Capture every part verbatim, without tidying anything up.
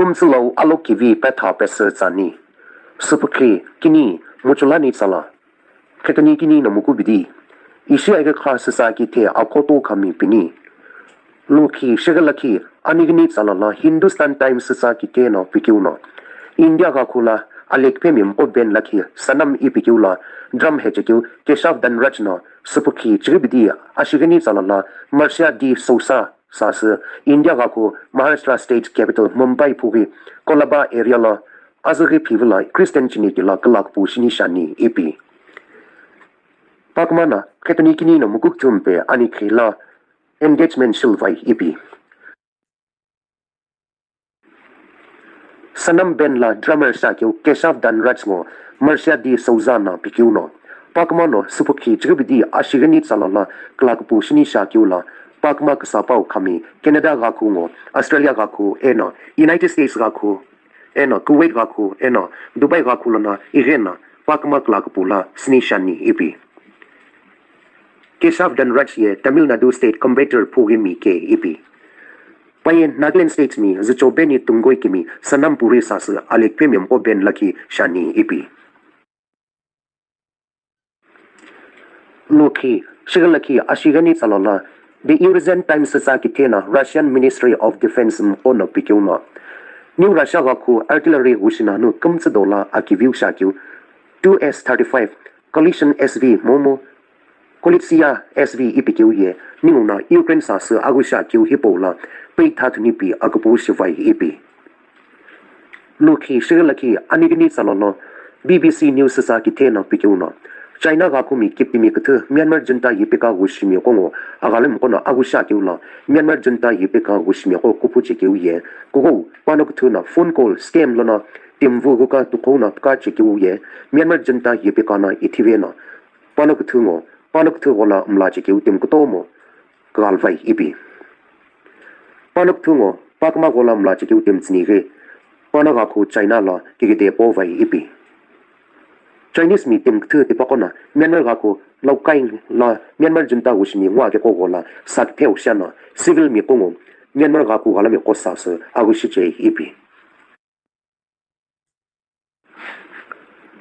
Mtsülau alo kivi petha pesü tsani. Süpükhi kini muchulani tsala. Khetani kini no mukubidi. Ishi aigakha süsa kithe akoto khami pini. Lukhi shighalakhi anigini tsalala Hindustan Times süsa kithe no pikeu no. India gakhu la alekphemi mqo ben lakhi Sanam ipikeu la drum hechekeu Keshav Dhanraj no süpükhi chiribidi ashigini tsalala Marcia D'Souza sasü India gakhu Maharashtra State Capital Mumbai phughi Colaba area lo azüghi phivila Christian chiniki la külakpu shini shani ipi. Pakma na khetani kini no mukukthumpe ani khila engagement shilvai ipi. Sanam ben la drummer shakeu Keshav Dhanraj ngo Marcia D'Souza na pikeu no. Pakma no süpükhi chiribidi ashigini tsalala külakpu shini shakeu la Pakma küsapau khami Canada gakhu ngo Australia gakhu eno United States gakhu eno Kuwait gakhu eno Dubai gakhu lona ighena Pakma külakpu la sini shani ipi. Keshav Dhanraj ye Tamil Nadu State Coimbatore phughi mi ke ipi. Paye Nagaland State mi zücho beni tungoi kimi Sanam Puri sasü alekphemi mqo ben lakhi shani ipi. Lukhi shighalakhi ashigani tsalala The Eurasian Times süsa kithe no Russian Ministry of Defense mqo no pikeu no. New Russia gakhu artillery wushina nu kümtsü dola akiviu shakeu two S thirty-five Kalishnikov S V momu Kolitsia S V ipikeu ye ningu no Ukraine sasü aghüshi akeu hipau la peitha thunipi aküpu shivai ipi. Lukhi shighalakhi anigini tsalolo B B C News süsa kithe no pikeu no. China gakhu mi kiptimi küthü Myanmar junta yipika wushimi qo ngo aghalimi qo no aghüshi akeu la Myanmar junta yipika wushimi qo kupu chekeu ye kughou pano küthü no phone call scam lono timvu ghuka tuqhou no pka chekeu ye Myanmar junta yipika no ithive no. Pano küthü ngo, pano küthü ghola mla chekeu timi kutomo kaghalvai ipi. Pano küthü ngo, pakma ghola mla chekeu timi tsünighi, pano ghakhu China lo kikide povai ipi. Chinese mi timi küthü tipaqo no Myanmar ghakhu Laukai la Myanmar junta wushimi ngo akeko ghola sakpheu shiano civil mi qo ngo Myanmar ghakhu ghalami qo sasü aghüshi chei ipi.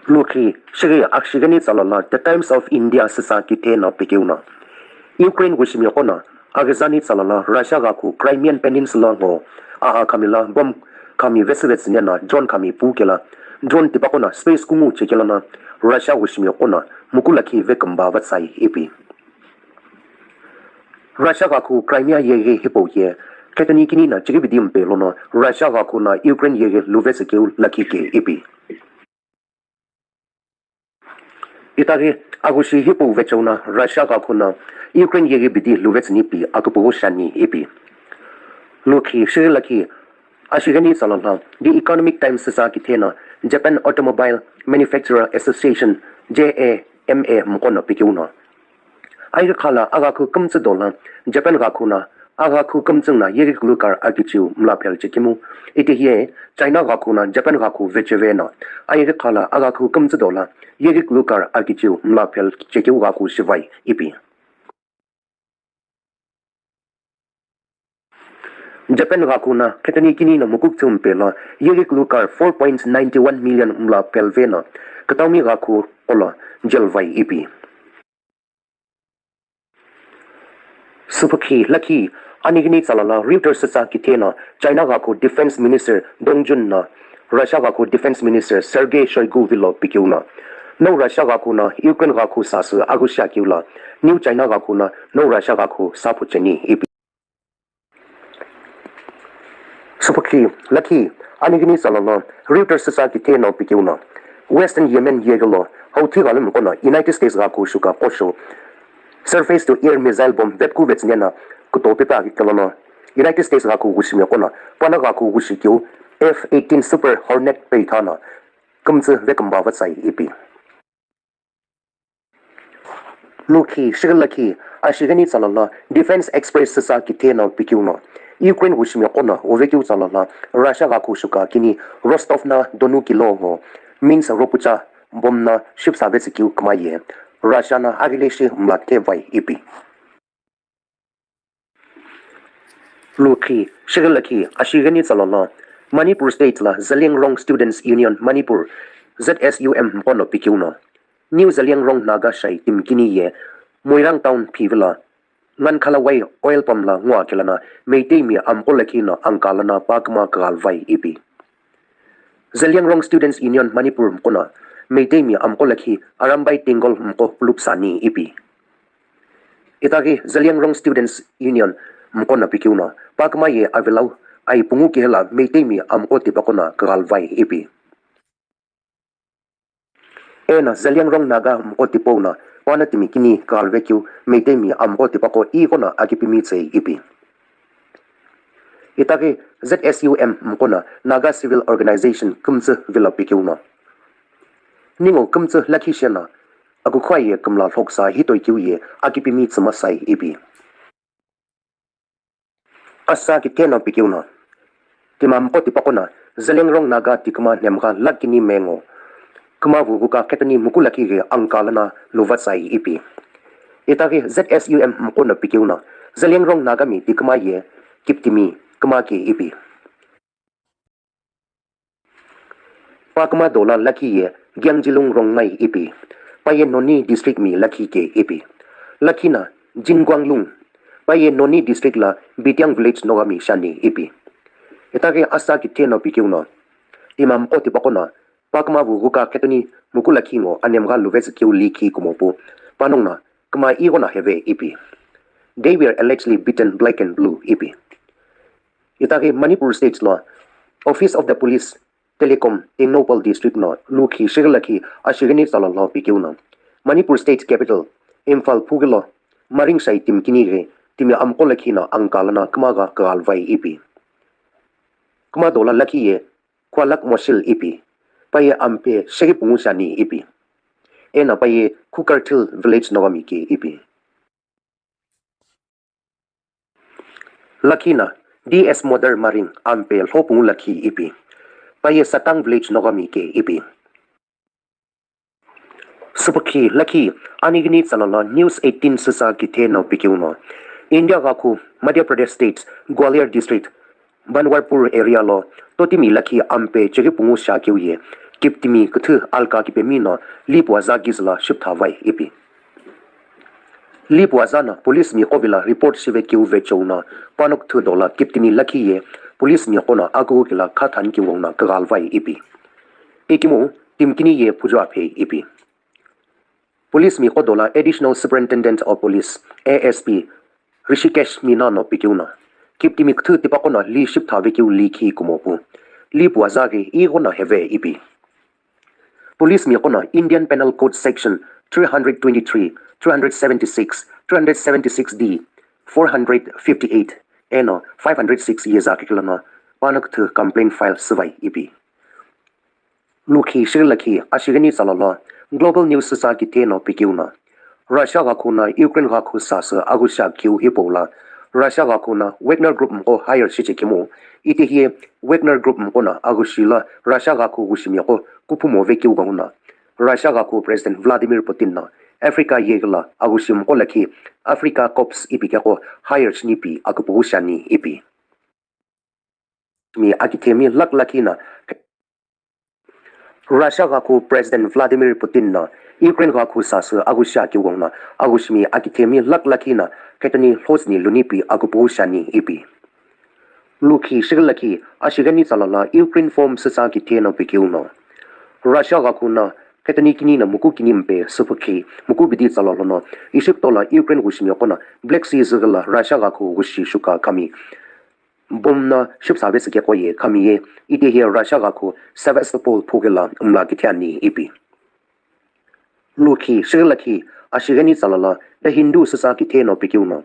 Lukhi shighi akshigani tsalala The Times of India süsa kithe no pikeu no. Ukraine wushimi qo no aghizani tsalala Russia ghakhu Crimean Peninsula ngo aha khami la bomb khami vesüvetsüne no drone khami pu kela drone tipaqo no space kungu chekela no Russia wushimi qo no mukulakhi vekümba vatsai ipi. Russia ghakhu Crimea yeghi hipau ye khetani kini no chiribidi mpe lono Russia ghakhu no Ukraine yeghi luvetsü keu lakhi ke ipi. Itaghi aghüshi hipau vecheu no Russia ghakhu no Ukraine yeghi bidi luvetsü nipi aküpüghü shiani ipi. Lukhi shighi lakhi ashigani tsalala The Economic Times süsa kithe no Japan Automobile Manufacturer Association J A M A mqo no pikeu no. Aighi khala aghakhu kümtsü dola Japan ghakhu no aghakhu kümtsü no yeghi kulu kar akichiu mla phel chekemu. Itehiye China ghakhu no Japan ghakhu vecheve no. Aighi khala aghakhu kümtsü dola yeghi kulu kar akichiu mla phel chekeu ghakhu shivai ipi. Japan ghakhu no khetani kini no mukukthumpe lo yeghi kulu kar four point nine one million mla phelve no. Kütaumi ghakhu qolo jelvai ipi. Süpükhi lakhi anigini tsalala Reuters süsa kithe no China ghakhu Defense Minister Dong Jun no Russia ghakhu Defense Minister Sergei Shoigu vilo pikeu no. No Russia ghakhu no Ukraine ghakhu sasü aghüshi akeu la New China ghakhu no no Russia ghakhu sapu cheni ipi. Süpükhi lakhi anigini tsalala Reuters süsa kithe no pikeu no. Western Yemen yeghi lo Houthi ghalami qo no United States ghakhu shuka qosho surface to air missile bomb vepku vetsüne no kutope pa kelo no United States ghakhu wushimi qo no pano ghakhu wushikeu F eighteen Super Hornet peitha no kümtsü vekümba vatsai ipi. Lukhi shighi lakhi ashigani tsalala Defense Express süsa kithe no pikeu no. Ukraine wushimi qo no uvekeu tsalala Russia ghakhu shuka kini Rostov na Donu kilo ngo Minsk ropucha bomb no shipsa vetsü keu kma ye Russia no aghile shi mla kevai ipi. Lukhi shighi lakhi ashigani tsalala Manipur State la Zeliangrong Students Union Manipur, Z S U M mqo no pikeu no, New Zeliangrong Naga shai timi kini ye Moirang Town phivilo Ngankhalawai oil palm lo nguakelo no Meiteimi amqo lakhi no angka lono pa kuma kaghalvai ipi. Zeliangrong Students Union Manipur mqo no Meiteimi amqo lakhi Arambai Tenggol mqo pulupsa ani ipi. Itaghi Zeliangrong Students Union mqo no pikeu no pa kuma ye avilau ai pungu kehelo Meiteimi amqo tipaqo no kaghalvai ipi. Eno Zeliangrong Naga mqo tipau no pano timi kini kaghalvekeu Meiteimi amqo tipaqo ighono akipimi tsei ipi. Itaghi Z S U M mqo no Naga Civil Organization kümtsü vilo pikeu no, ningu kümtsü lakhi sheno akukhua ye kümla lhoksa hitoikeu ye akipimi tsümasai ipi. Asa kitheno pikeu no, timi amqo tipaqo no Zeliangrong Naga tikuma nemgha lakini mengo kuma vuguka khetoni muku lakhi ghi angka lono luvatsai ipi. Itaghi Z S U M mqo no pikeu no Zeliangrong Nagami tikuma ye kiptimi kuma ke ipi. Pa kuma dolo lakhi ye Giangjilung Rongmai ipi. Pa ye Noni District mi lakhi ke ipi. Lakhi no Jingguanglung. Pa ye Noni District lo Bitiang Village Nogami shani ipi. Itaghi asa kitheno pikeu no, timi amqo tipaqo no pa kuma vuguka khetoni muku lakhi ngo anemgha luvetsükeu likhi kumo pu panongu no kuma ighono heve ipi. They were allegedly beaten black and blue ipi. Itaghi Manipur State lo Office of the Police Telecom Tengnoupal District no lukhi shighilakhi ashighini tsala lo pikeu no Manipur State Capital Imphal phughi lo maring shai timi kini ghi timi amqo lakhi no angka lono kuma gha kaghalvai ipi. Kuma dolo lakhi ye Khwalak Moshil ipi. Pa ye ampe sheghi pungu shani ipi. Eno pa ye Khukarthil Village Nogami ke ipi. Lakhi no D S Modar maring ampe lhopungu lakhi ipi. Pa ye Satang Village Nogami ke ipi. Süpükhi lakhi anighini tsala lo News eighteen süsa kitheno pikeu no, India ghakhu Madhya Pradesh State Gwalior District Banwarpur area lo totimi lakhi ampe cheghi pungu shakeu ye kiptimi küthü alka kipemi no lipu aza kizüla shüpthavai ipi. Lipu aza no police miqo vilo report shivekeu vecheo no pano küthü dolo kiptimi lakhi ye police miqo no akughu kelo kha thani keu ghenguno kaghalvai ipi. Ikemu timi kini ye phuju aphe ipi. Police miqo dolo Additional Superintendent of Police, A S P, Rishikesh Meena no pikeu no, kiptimi küthü tipaqo no li shüpthavekeu likhi kumo pu lipu aza ghi ighono heve ipi. Police miqo no Indian Penal Code Section three hundred twenty-three, three hundred seventy-six, three hundred seventy-six D, four hundred fifty-eight eno five hundred six ye za kekelo no pano küthü complaint file süvai ipi. Lukhi shighilakhi ashighini tsala lo Global News süsa kitheno pikeu no, Russia ghakhu no Ukraine ghakhu sasü aghüshi akeu hipau lo Russia ghakhu no Wagner Group miqo hire shichekemu, itehi Wagner Group miqo no aghüshi lo Russia ghakhu ghushi miqo kuphumo vekeu ghenguno Russia ghakhu President Vladimir Putin no Africa yeghi lo aghüshi miqo lakhi Africa Corps ipi keqo hire shinipi aküpüghü shiani ipi. Mi akithemi lakh lakhi no Russia ghakhu President Vladimir Putin no Ukraine ghakhu sasü aghüshi akeu ghenguno aghüshimi akithemi lakh lakhi no khetoni lhotsüni lunipi aküpüghü shiani ipi. Lukhi shighilakhi ashighini tsala lo Ukraine Forum süsa kitheno pikeu no, Russia ghakhu no khetoni kini no muku kini mpe süpükhi muku bidi tsala lono ishi kutomo lo Ukraine ghushi miqo no Black Sea züghi lo Russia ghakhu ghushi shuka khami bomb no shüpsa vesü keqo ye khami ye itehi Russia ghakhu Sevastopol phughi lo mla kithi ani ipi. Lukhi shighilakhi ashighini tsala lo The Hindu süsa kitheno pikeu no,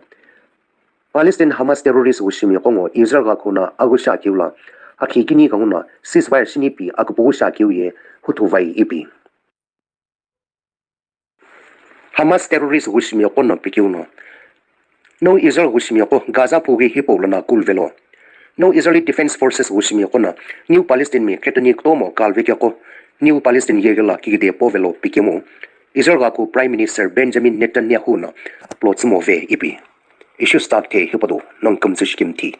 Palestine Hamas terrorist ghushi miqo ngo Israel ghakhu no aghüshi akeu lo akhi kini ghenguno ceasefire shinipi aküpüghü shiakeu ye huthuvai ipi. Hamas terrorist ghushi miqo no pikeu no, no Israel ghushi miqo Gaza phughi hipau lono kulvelo, no Israeli Defense Forces ghushi miqo no New Palestine mi khetoni kutomo kalve keqo New Palestine yeghi lo kikide povelo pikemu Israel ghakhu Prime Minister Benjamin Netanyahu no aplo tsümove ipi. Ishi start the hipau do nongu kümtsü shikimthi.